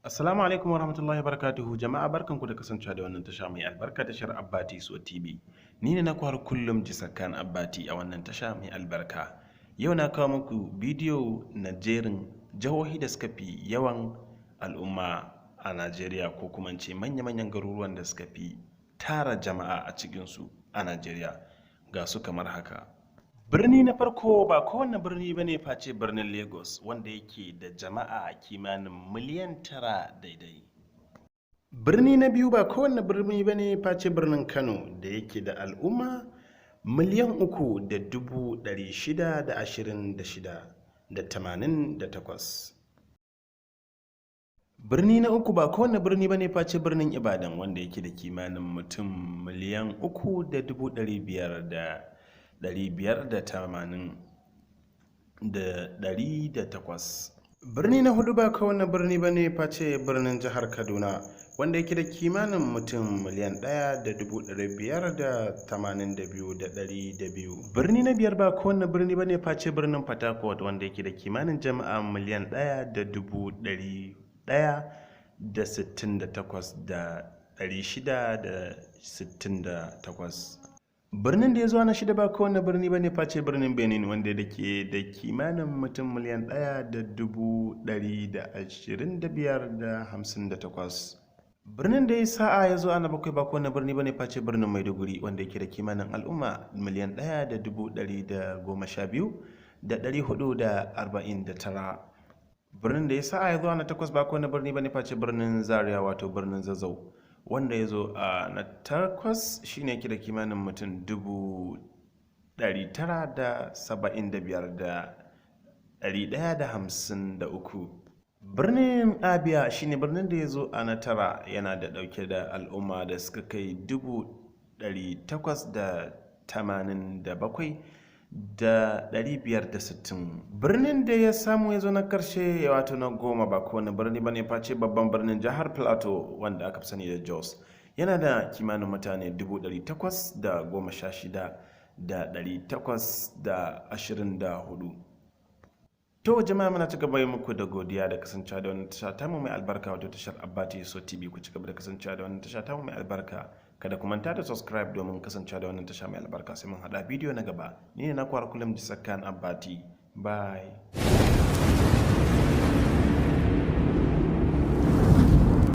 Assalamu alaikum warahmatullahi wabarakatuhu. Jama'a, barkanku da kasancewa da wannan tasha mai albarka, tashar Abbati So TV. Ni ne naku har kullum Jisakan Abbati a wannan tasha mai albarka. Yau na kawo muku bidiyo na jerin jihohi da suka fi yawan al'umma a Najeriya, ko kuma in ce manya-manyan garuruwan da suka fi tara jama'a a cikinsu a Najeriya. Ga su kamar haka. Birni na farko ba kowane birni ba ne face birnin Lagos, wanda yake da jama'a kimanin miliyan 9 daidai. Birni na biyu ba kowane birni ba ne face birnin Kano, da yake da al'umma 3,626,088. Birni na uku ba kowane birni ba ne face birnin Ibadan, wanda yake da kimanin mutum 3,500,580,108. Birni na hudu ba kowane birni ba ne face birnin jihar Kaduna, wanda yake da kimanin mutum 1,582,102. Birni na biyar ba kowane birni ba ne face birnin Port Harcourt, wanda yake da kimanin jama'a 1,168,668. Birnin da ya zo na shida ba kowane birni ba ne face birnin Benin, wanda da ke da kimanin mutum 1,125,058. Birnin da ya sa'a ya zo na bakwai ba kowane birni ba ne face birnin Maiduguri, wanda yake da kimanin al'umma 1,112,449. Birnin da ya sa'a ya zo na takwas ba kowane birni ba ne face birnin Zaria, wato birnin Zazzau, wanda ya zo a na takwas, shine yake da kimanin mutum 975,153. Birnin Abia shine birnin da ya zo a na tara, yana da dauke da al'umma da suka kai 887,560. Birnin da ya samu ya zo na karshe, wato na 10, ba kowane birni ba ne face babban birnin jihar Plateau, wanda aka fi sani da Jos, yana da kimanin mutane 816,824. To jama'a, muna ci gaba yi muku da godiya da kasancewa da wannan tasha tamu mai albarka, wato tashar Abbati So TV. Ku ci gaba da kasancewa da wannan tasha tamu mai albarka. Kada ku manta da subscribe domin kasancewa da wannan tasha mai albarka. Sai mun hada bidiyo na gaba. Ni ne naku har kullum Jisakan Abbati. Bye.